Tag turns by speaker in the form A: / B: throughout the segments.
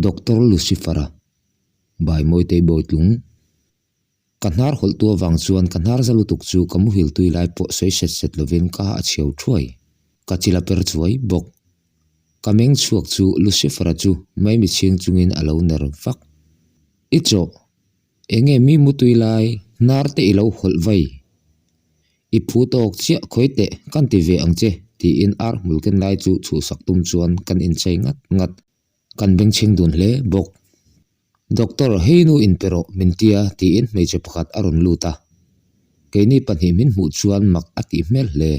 A: Doctor Lucifer-a, Bai Mawitei Bawitlung. Ka hnar hawlh tu avang chuan ka hnar za lutuk chu ka muhil tui lai pawh sawi set set lovin ka ha a chhiau thuai. Ka chil a per chuai bawk. Ka meng chhuak chu Lucifer-a chu maimi chhing chungin a lo ner vak. I chawh, enge mi mutui lai hnar te i lo hawlh vai? I phu tawk chiah khawi teh kan ti ve ang che tiin ar hmul ken lai chu chhuhsak tum chuan kan inchei ngat ngat. Kan bengchheng dun hle bawk. Doctor, hei nu inpe rawh min tia tiin hmeichhe pakhat a rawn lut a. Keini pahnih min hmuh chuan mak a tih hmel hle.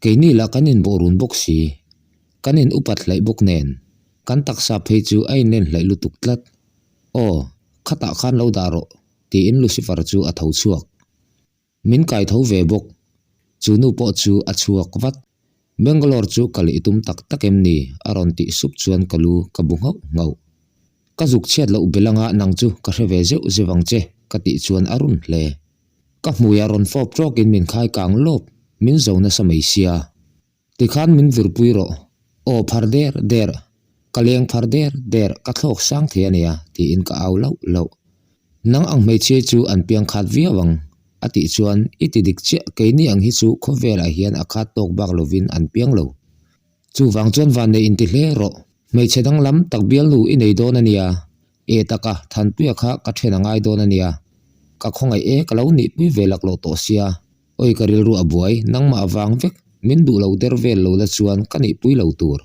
A: Keini lah kan inbawh run bawk si. Kan in upat hlaih bawk nen. Kan taksa phei chu a inlen hlaih lutuk tlat. Aw, khatah khan lo dah rawh tiin Lucifer chu a tho chhuak. Min kai tho ve bawk. Chu nu pawh chu a chhuak vat. Bangalore chu kal i tum tak tak em ni? a rawn tih sup chuan ka lu ka bu nghauh nghauh. Ka zuk chhiat loh bel anga nang chu ka hre ve zeuh zeuh ang che ka tih chuan a run hle. Ka hmuiah rawn fawp tawkin min khai kang lawp, min zo nasa mai sia. Tikhan min virpui rawh. Aw phar der der, ka leng phar der der, ka thlawk sang thei a nia, tiin ka au lauh lauh. Nang ang hmeichhia chu an piang khat viau ang, a tih chuan i ti dik chiah, keini ang hi chu khawvelah hian a khat tawk bak lovin an piang lo. Chuvang chuan vannei inti hle rawh, hmeichhe danglam tak bialnu i nei dawn a nia, e taka Thanpuia kha ka then a ngai dawn a nia, ka khawngaih e ka lo nihpui ve laklawh tawh sia. Oi ka rilru a buai, nangmah avang vek, min duh lo der vel lo la chuan ka nihpui lo tur.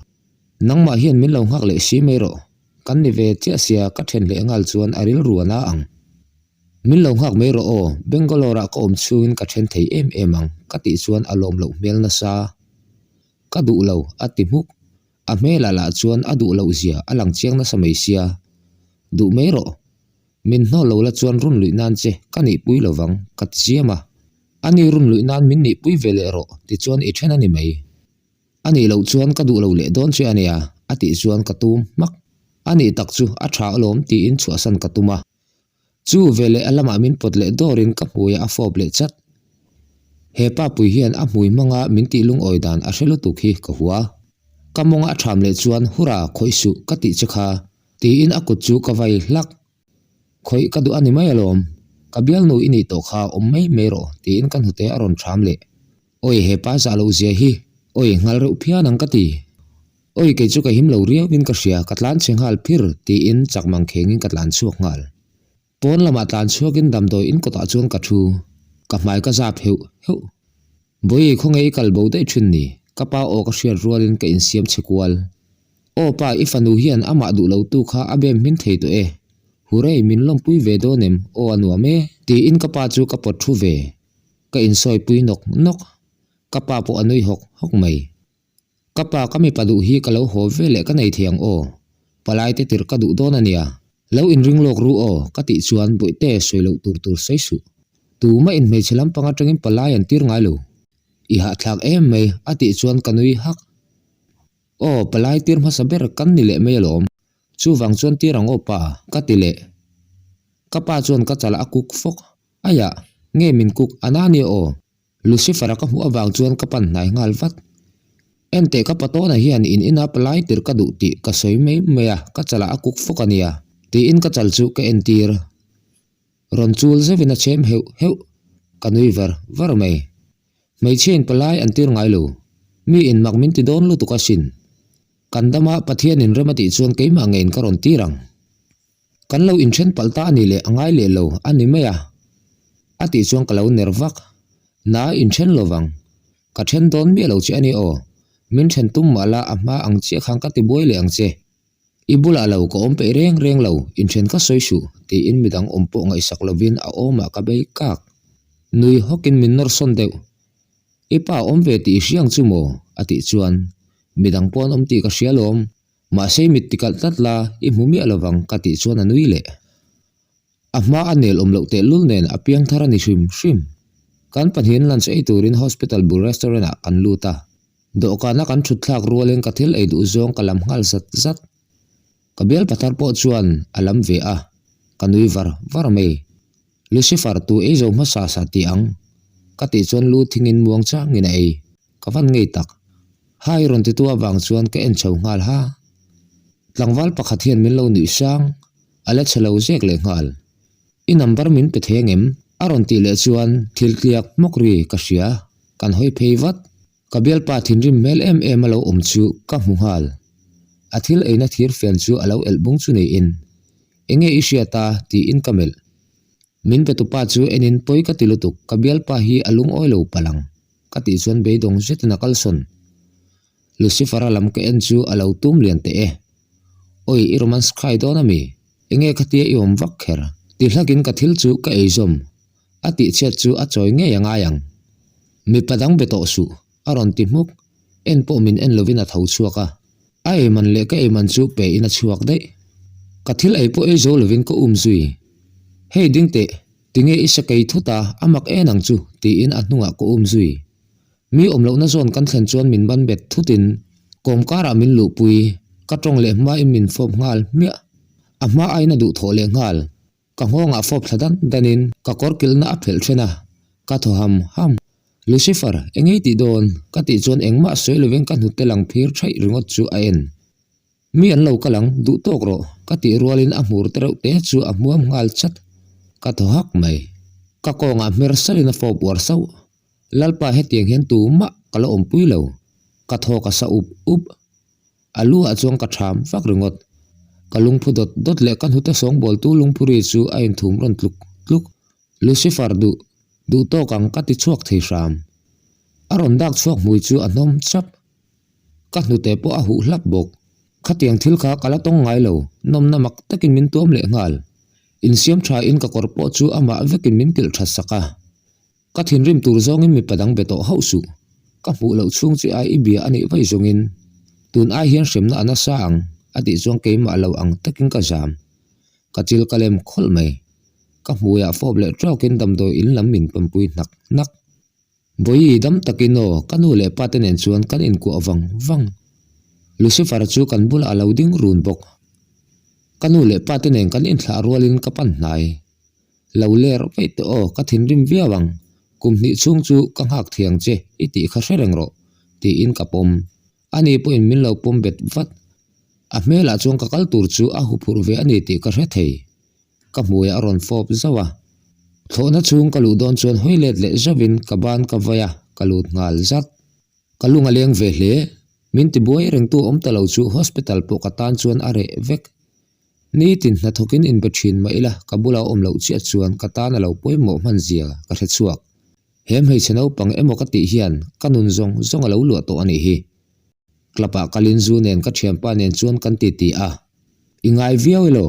A: Nangmah hian min lo nghak leh si mai rawh, kan ni ve chiah sia ka then leh nghal chuan a rilru a na ang. Min lo nghak mai rawh aw, Bangalore ah ka awm chhungin ka then thei em em ang ka tih chuan a lawm loh hmel nasa. Ka duh lo a ti hmuk, a hmelah lah chuan a duh loh zia a lang chiang nasa mai sia. Duh mai rawh. Min hnawl lo la chuan run luih nan che ka nihpui lo vang, ka ti chiam a. Ani run luih nan min nihpui ve leh rawh tichuan i then a ni mai. A nih loh chuan ka duh lo leh dawn che a nia, a tih chuan ka tum hmak. A nih tak chu a tha alawm tiin chhuahsan ka tum a. Chu veleh a lamah min pawt leh dawrin ka hmuiah a fawp leh chat. He pa pui hian a hmui hmanga min tih lungawi dan a hre lutuk hi ka hua. Ka mawnga a tham leh chuan hura khawih suh ka tih che kha Tiin a kut chu ka vai hlak. Khawih ka duh a ni mai alawm, ka bialnu i nih tawh kha awm mai mai rawh tiin ka hnute a rawn ṭham leh. Awi he pa zah loh zia hi, awi nghal reuh phian ang ka ti. Awi kei chu ka him lo riauin ka hria, ka tlan chhe nghal phir tiin chak mang khengin ka tlan chhuak nghal. Pawn lamah tlan chhuakin damdawi in kawtah chuan ka thu, ka hmai ka zap heuh heuh. Bawihi khawnge i kal bo daih thin ni? Ka pa aw ka hriat rualin ka insiam chhe kual. Aw pa, i fanu hian amah duh lo tu kha a bem hmin thei tawh e. Hurei, min lawmpui ve dawn em? Aw a nuam e. Tiin ka pa chu ka pawt thu ve. Ka insawipui nawk nawk. Ka pa pawh a nui hawk hawk mai. Ka pa ka mipa duh hi ka lo haw ve leh ka nei thei ang aw. Palai te tirh ka duh dawn a nia. Lo inring lawk ru aw, ka tih chuan Bawihte sawi loh tur tur sawi suh. Tumah in hmeichhe lampang atangin palai an tir ngai lo. I hahthlak em mai, a tih chuan ka nui hak. Aw, palai tir hmasa ber kan ni leh mai alawm. Chuvang chuan tir ang aw pa, ka ti leh. Ka pa chuan ka chalah a kuk fawk. Aiah, nge min kuk a na nia aw. Lucifer-a ka hmuh avang chuan ka pan hnai nghal vat. Enteh ka patawna hian in ina palai tirh ka duh tih ka sawi mai mai a, ka chalah a kuk fawk a nia, tiin ka chal chu ka entir. Rawn chul zeuhin a chhem heuh heuh, ka nui var var mai. Hmeichhiain palai an tir ngai lo, mi in mak min ti dawn lutuk asin. Kan dama Pathianin rem a tih chuan keimah ngeiin ka rawn tir ang. Kan lo inthen palh ta a ni leh a ngai leh lo a ni mai a, a tih chuan ka lo ner vak. Na inthen lo vang. Ka then dawn miah lo che a ni aw. Min then tum mah la a hma ang chiah khan ka ti buai leh ang che. I bulah lo ka awm peih reng reng lo, inthen ka sawi suh, tiin midang awm pawh ngaihsak lovin a awmah ka bei kak. Nui hawkin min nawr sawn deuh. I pa awm ve tih i hria ang chu maw? a tih chuan midang pawh an awm tih ka hria alawm. Mahse i mit tikalh tlat la, i hmu miah lovang ka tih chuan a nui leh. A hma a nel awm loh tehlul nen a piang thar a ni hrim hrim. Kan pahnihin lunch ei turin hospital bul restaurant ah kan lut a. Dawhkana kan thut thlak rualin ka thil ei duh zawng ka lam nghal zat zat. Ka bial pathar pawh chuan a lam ve a, ka nui var var mai. Lucifer tu ei zo hmasa sa ti ang? Ka tih chuan lu thingin muang changin a ei. Ka van ngei tak. Hai rawn titu avang chuan ka en chho nghal ha. Tlangval pakhat hian min lo nuih sang, a la chhe lo zek leh nghal. I number min pe thei angem? A rawn tih leh chuan thil tliak hmawk ri ka hria, kan hawi phei vat. Ka bialpa thinrim hmel em em a lo awm chu ka hmu nghal. A thil eina thir fen chu a lo elh bung chu niin, Enge i hriat a? tiin ka melh. Min pe tupa chu enin pawi ka ti lutuk, ka bialpa hi a lungawi lo palh ang, ka tih chuan beidawng zetin a kalsawn. Lucifer-a lam ka en chu a lo tum lian teh e. Awi, i romance khai dawn a mi? Enge khatia i awm vak kher? Ti hlakin ka thil chu ka ei zawm. A tihchhiat chu a chawi ngei a ngai ang. Mipa dang be tawh suh, a rawn ti hmuk. En pawh min en lovin a tho chhuak a. A ei man leh ka ei man chu pe in a chhuak daih. Ka thil ei pawh ei zo lovin ka um zui. Hei ding teh, tinge i sa kei thut a, a mak en ang chu, tiin a hnungah ka um zui. Mi awm lohna zawn kan thlen chuan min ban bet thutin kawm karah min luhpui, ka tawng leh hmain min fawp nghal hmiah. A hma aiin a duhthawh leh nghal. Ka nghawngah fawp thla dan danin ka kawr kilhna a phelh then a, ka thaw ham ham. Lucifer, engei tih dawn? Ka tih chuan engmah sawi lovin ka hnute lang phir thaih ringawt chu a en. Mi an lo kal ang, duh tawk rawh, ka tih rualin a hmur te reuh te chu a hmuam nghal chat. Ka thaw hak mai. Ka kawngah hmer salin a fawp uar sauh. Lalpa hetiang hian tumah ka la awmpui lo. Ka thaw ka sa up up. A lu ah chuan ka ṭham vak ringawt. Ka lungphu dawt dawt leh ka hnute sawngbawltu lungphu ri chu a inthum rawn tluk tluk. Lucifer duh duh tawk ang ka ti chhuak thei hram. A rawn dak chhuak hmui chu a hnawm chap. Ka hnute pawh a huh hlap bawk. Khatiang thil kha ka la tawng ngai lo, nawmna mak takin min tuam leh nghal. Insiam tha in ka kawr pawh chu amah vekin min kilh that sak a. Ka thinrim tur zawngin mipa dang be tawh hauh suh. Ka hmuh loh chhung chi ai i bia a nih vaih zawngin tun ai hian hremna a nasa ang a tih chuan keimah lo ang takin ka zam. Ka chil ka lem khawlh mai. Ka hmuiah fawp leh tawkin damdawi in lam min pampui hnak hnak. Vawi dam takin aw ka nu leh pa te nen chuan kan inkuah vang vang. Lucifer chu kan bulah a lo ding run bawk. Ka nu leh pa te nen kan inthlah rualin ka pan hnai. Lo ler vaih teh aw, ka thinrim viau ang. Kum hnih chhung chu ka nghak thiang che i tih kha hre reng rawh, tiin ka pawm. Ani pawhin min lo pawm bet vat. A hmelah chuan ka kal tur chu a huphurh ve a ni tih ka hre thei. Ka hmuiah a rawn fawp zauh a. Thlawhna chhung ka luh dawn chuan hawi let leh zauhin ka ban ka vai a, ka lut nghal zat. Ka lung a leng ve hle. Min tibuai rengtu awm ta lo chu hospital pawh ka tan chuan a reh vek. Nitin hnathawkin inbe thin mah ila ka bula awm loh chiah chuan ka tan a lo pawimawh hman zia ka hre chhuak. He hmeichhe naupang emaw ka tih hian ka nun zawng zawng a lo luah tawh a nih hi. Club ah kalin zu nen ka thianpa nen chuan kan ti ti a. I ngai viau elo?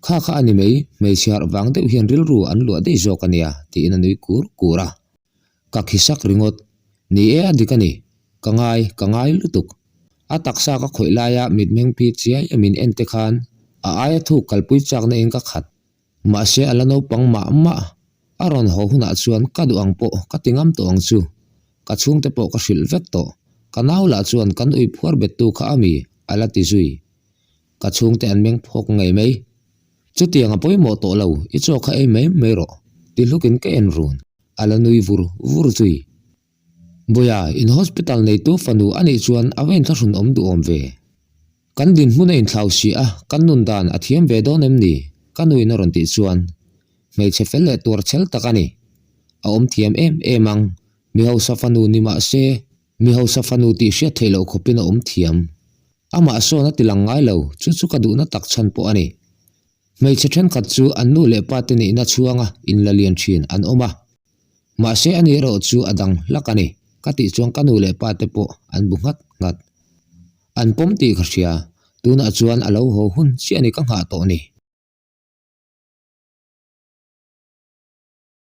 A: Kha kha a ni mai, hmeichhe harh vang deuh hian rilru an luah daih zawk a nia tiin a nui kur kur a. Ka khisak ringawt. Ni e a dik a ni. Ka ngai, ka ngai lutuk. A taksa ka khawih laia mitmeng phi chiai a min en te khan a aia thuk kalpui chakna in ka khat. Mahse a la naupang mah mah. A rawn haw hunah chuan ka duh ang pawh ka ti ngam tawh ang chu. Ka chhungte pawh ka hrilh vek tawh. Ka nau lah chuan kan ui phuar bettu kha a mi a la ti zui. Ka chhungte an meng phawk ngei mai. Chutiang a pawimawh tawh lo, i chaw kha ei mai mai rawh, ti hlukin ka en run. A la nui vur vur zui. Bawiha, in hospital neitu fanu a nih chuan a va inthlahrun awm duh awm ve. Kan dinhmun a inthlau si a, kan nun dan a thiam ve dawn em ni? Ka nuin a rawn tih chuan hmeichhe fel leh tuar chhel tak a ni. A awm thiam em em ang, mi hausa fanu ni mah se, mi hausa fanu tih hriat theih loh khawpin a awm thiam. Amah sawn a ti lang ngai lo, chu chu ka duhna tak chhan pawh a ni. Hmeichhe thenkhat chu an nu leh pa te nihna chhuanga inla lian thin an awm a. Mahse ani erawh chu a dang hlak a ni, ka tih chuan ka nu leh pa te pawh an bu nghat nghat. An pawm tih ka hria, tunah chuan a lo haw hun chiah a ni ka nghah tawh ni.